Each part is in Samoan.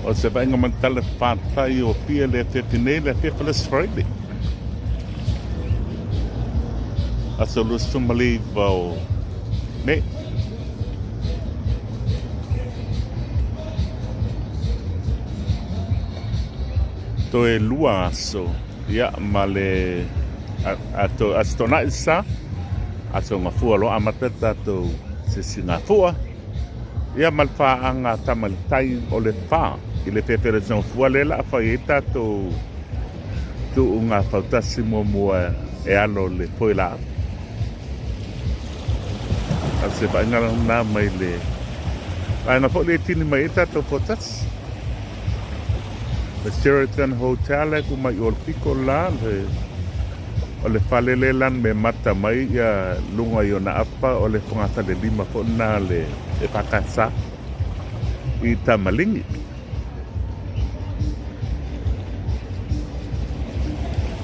O se vaaiga ma le tala faafetai o Apia le afiafi nei, le afiafi o le Aso Faraile, aso 29 o Me. Toe lua aso, ia, ma le Aso Toonai sa, Aso Gafua loa amata le tatou sisigafua. Ia ma le paaga a Tama i le Tai o le fa i le fefe o le Gafua lea la a fai ai tatou tuuga fautasi muamua e alo le foe laau. A o se vaaiga lena mai le vaega foi lea e tini mai ai tatou fautasi. The Sheraton Hotel e ku mai o le piko la le o le fale le lan me mata mai ia lunga i ona apa o le fogafale lima fo na le e whakasa i Tamalingi.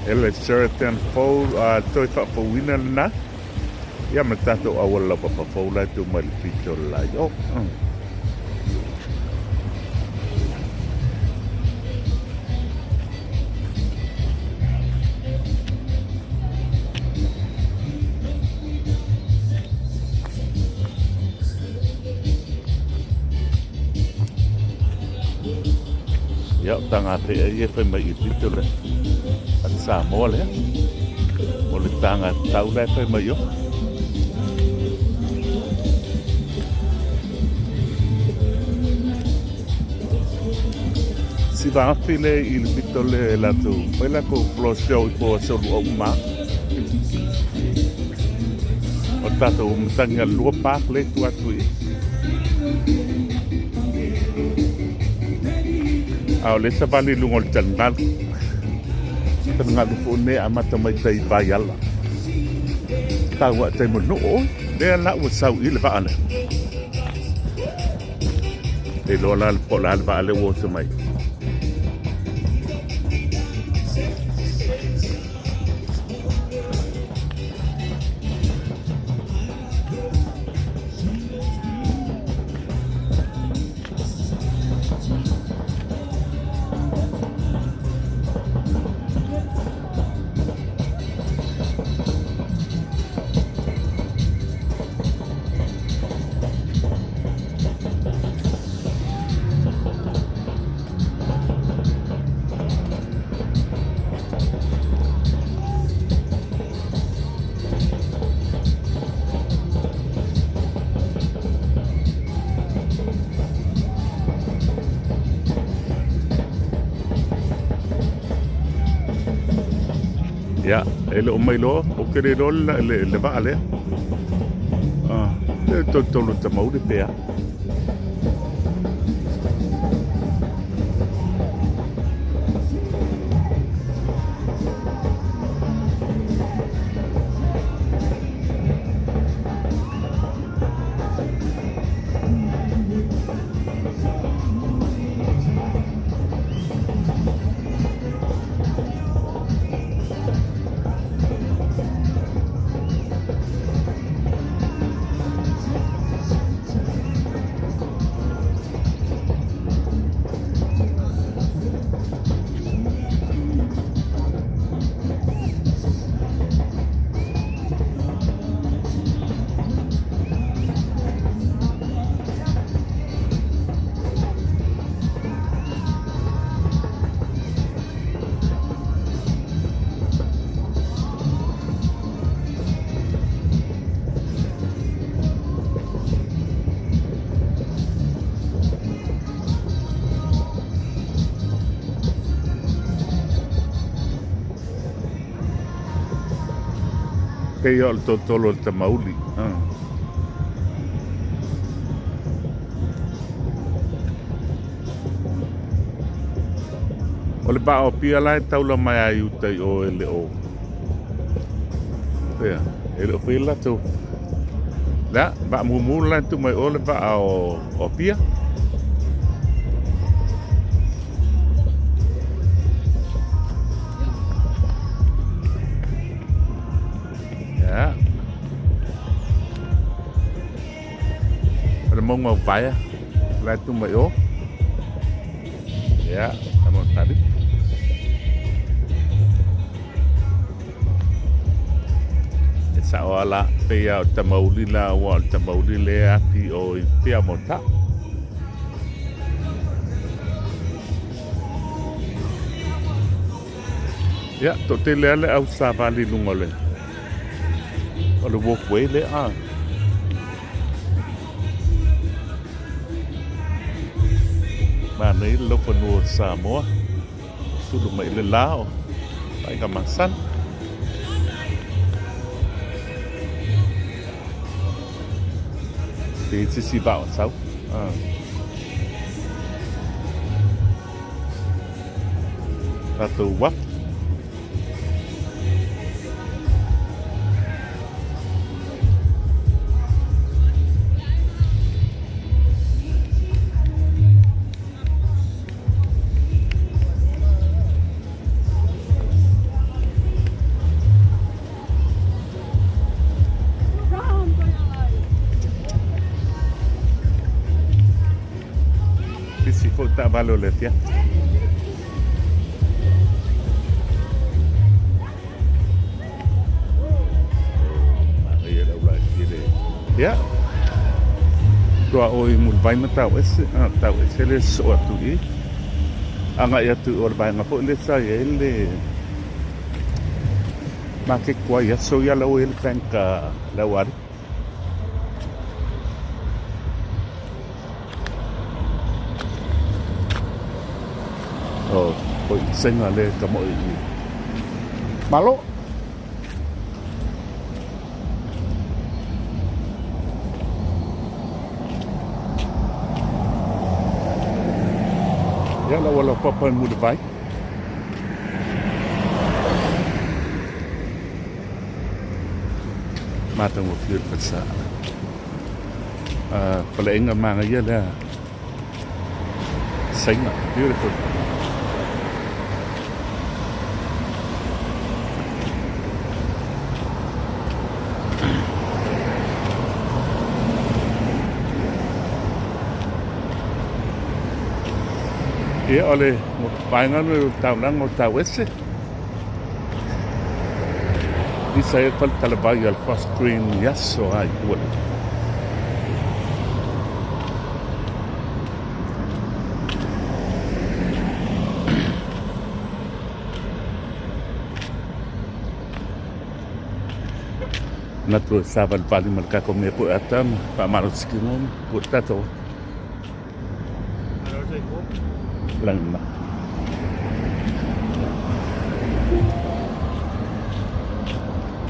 E le Sheraton fou a toi whaapouina lena ia ma tatou auala laupapa fou la e tu mai le pito la i o. Ia, o taga pea ia e fai mai i pito le a le Samoa lea. O le taga tau la e fai mai o. Siva afi le i le pito le latou fai latou floor show i po aso lua uma. O tatou matagi a lua park le tu atu i. A o le savali i luga o le taligalu. Taligalu fo ne amata mai tai vai ala. Tau a tai mo no o. Lea la ua sau i le vaa lea. E loa la po la le vaa lea ua oso mai. Ia, e le o mai loa, o ke le loa le, le, le vaa lea. Ah, le tolu tamauli pea. Pei o le totolo o le tamauli. Ah. O le vaa o Apia la e taula mai a i uta i o e le o Pea, e le o faia latou La, vaa mumu la e tu mai o le vaa o, o Apia. Yeah. O le maunga o Vaea, la e tu mai o. Ia, tama o Taripu. E sao a la, pei a o tamauli la, ua o le tamauli le ati o i pia mo ta. Ia, toatele lava le au savali i luga o le, o le walkway lea. Ah. Manaia le laufanua o Samoa. Sulu mai le la o Aiga Masani. Pe sisi vao sau. Ah. Tatou uafu. Pisi foi taavale o le afiafi. Manaia le aulaiti le. Ia. Toa oi mulivai ma tau ese, ah, tau ese le soo atu i. Agai atu o le vaega foi le sa i ai le market kuai aso ia lau i le bank lau ari. Oh, poi senga le ka mo i. Malo. Ia la wala papa i Mulivai. Matagofie le falesa. Paleaiga manaia lea Saina. Beautiful. Ia, o le vaega lenei o le taulaga o Tauese. Lisa e fale talavai al Fast Green i aso ai ua le. Manatu e savalivali ma le tatou mea pue ata ma faamalosi kino ma pue tatou. Lagi ma.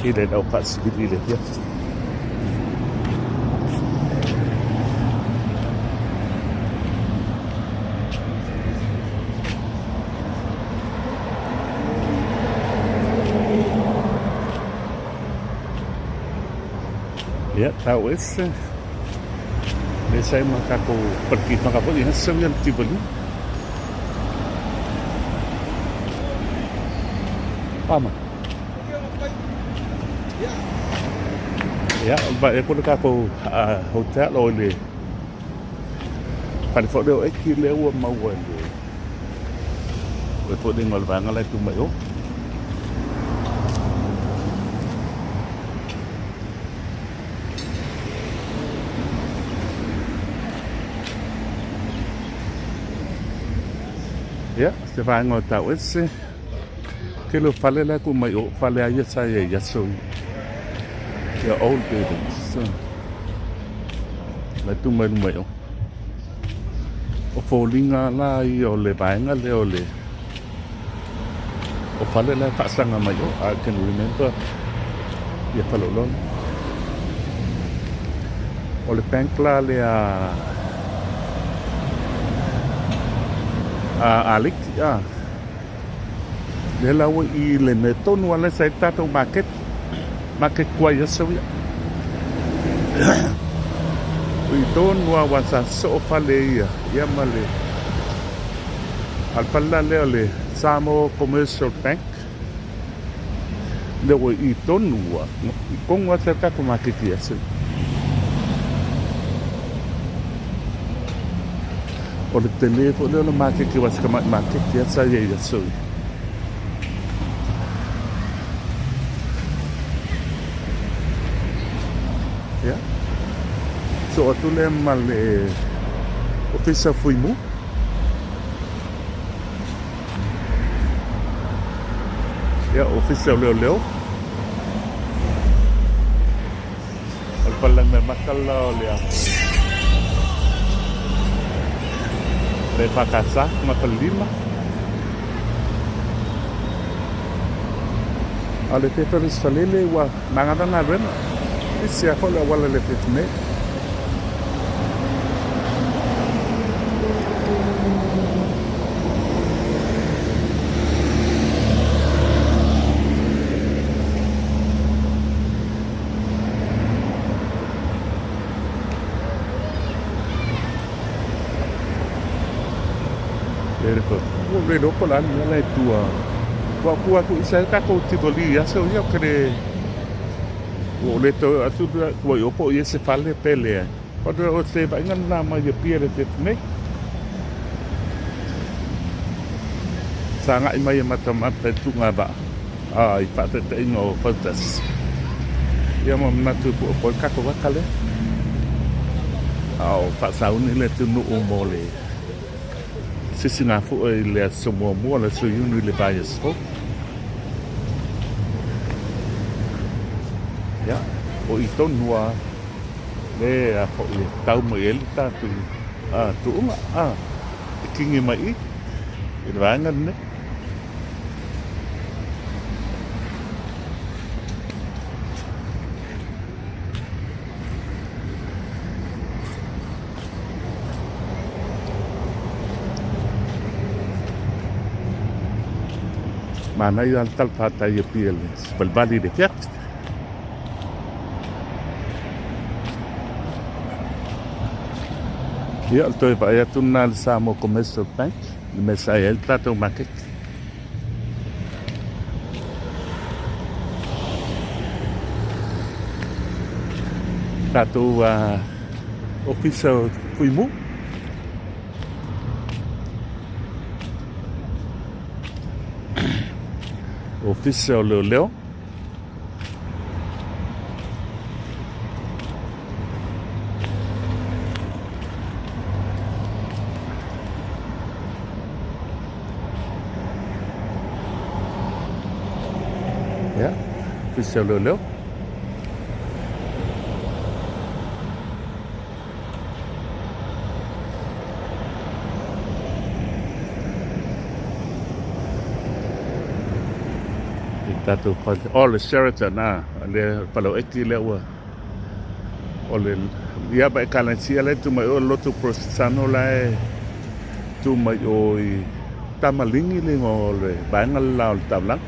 I le lau faasivili le afiafi. Ia, tau ese. Le sai ma tatou palekitaga foi ia sau ia le Tivoli. Ama. Ia, o le ko le tatou hotel o le fale foi lea o Eki lea ua maua i le o le foi le igoa o le vaega la e tu mai o. Ia, se vaega o tau ese. Tele o fale la ku mai o fale a ia sa ia ia so. Ia old buildings. So, la tu mai mai o. O foliga la ia o le vaega lea o le O fale la e faasaga mai o, I can remember ia Faleolono. O le bank la lea a Aliki, a. Lea la ua i le mea tonu a lea sa i tatou market, market kuai aso ia. O i tonu a wa sa soo fale ia, ia ma le A o le fale la lea o le Samoa Commercial Bank, lea ua i tonu ua i kogu atu ai le tatou maketi i Asili. O le tele foi lea o le maketi aua o si tamai maketi lava sa i ai i aso ia. Ia, soo atu lea ma le Ofisa o Fuimu. Ia, Ofisa o Leoleo. O le Falemeamata la o le Le EFKS Gafalelima. A o le fefe o le Falele ua magava galuega. Pisi lava foi le auala i le fefe nei. Beautiful. Ua le iloa po o le a le mea la e tua. Ua tu atu i sa tatou Tivoli i aso ia, ou te le... Ua ou le toe atu ua i o po o i se fale pe leai. O se vaaiga lena mai Apia i le afiafi nei. Sa agai mai e matamata i tuugavaa i faataitaiga o Fautasi. Ia ma manatu po o le tatou ata lea. A o faasauni le atunuu mo le sisigafua i le aso muamua, le aso Iuni i le vaiaso fou. Ia, o i tonu lava le a foi e tau mai ai le tatou tuuga, e kini mai i i le vaega lenei. Manaia le talafatai o Apia i le valivali i le afiafi. Ia, o le toe vaai atu lena i le Samoa Commercial Bank, le mea sa i ai le tatou maketi. Tatou ofisa o Fuimu. Ofisa o Leoleo. Ia, Ofisa o Leoleo. I tatou fale, oh le Sheraton, ah, le Palaueti lea ua o le ia ma ekalesia la e tu mai o lotu Prositano la e tu mai o i Tamaligi le igoa o le vaega le la o le taulaga.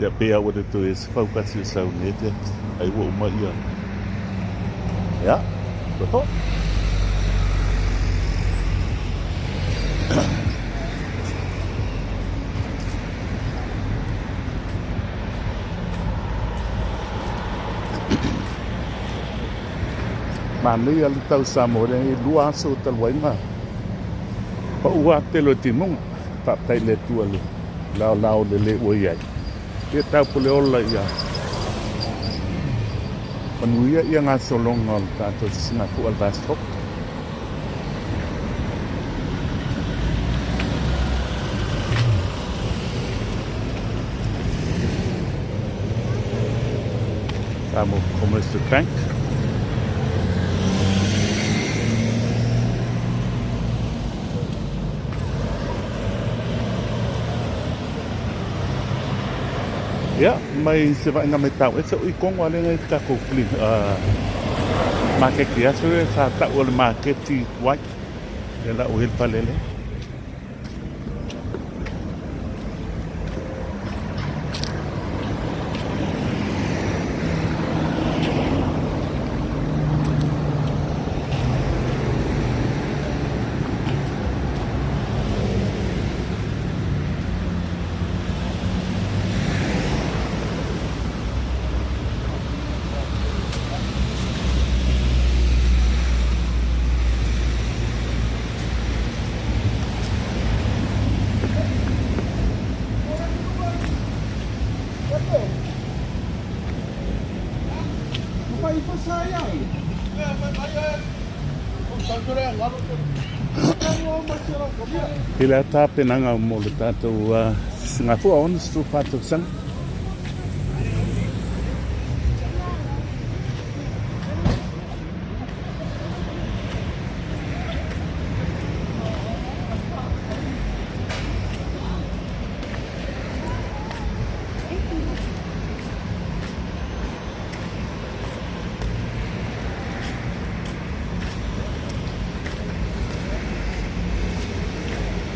Ia pei a ua le toe se faukasi o sau nei te ai ua uma ia. Ia, toe fo. Manaia le tau Samoa e lua aso talu ai ma pau lava tele o timuga. Faafetai i le Atua le laolao lelei ua i ai. Ia taupule ola ia manuia ia gasologa o le tatou sisigafua le Vasco. Samoa Commercial Bank. Ia, mai se vaaiga mai tau ese o i Kongo a lenei tatou flea maketi aso ia sa tau o le maketi tuai. Ia la ua i le fale lea. I le tapenaga mo le tatou sisigafua 64 tausaga.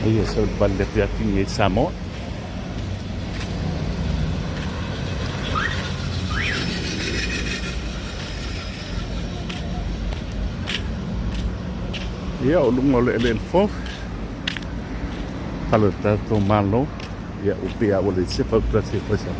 Ia sau le vale ati i Samoa. Ia, o luga o le eleele fou, fale o le tatou Malo, ia, ua pei lava ua leai se fautasi e fai sau.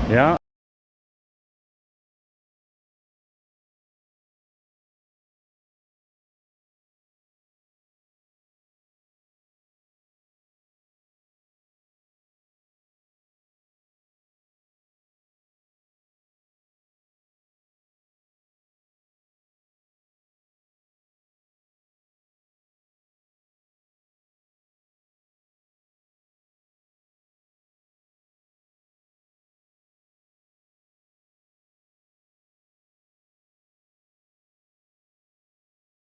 Ia.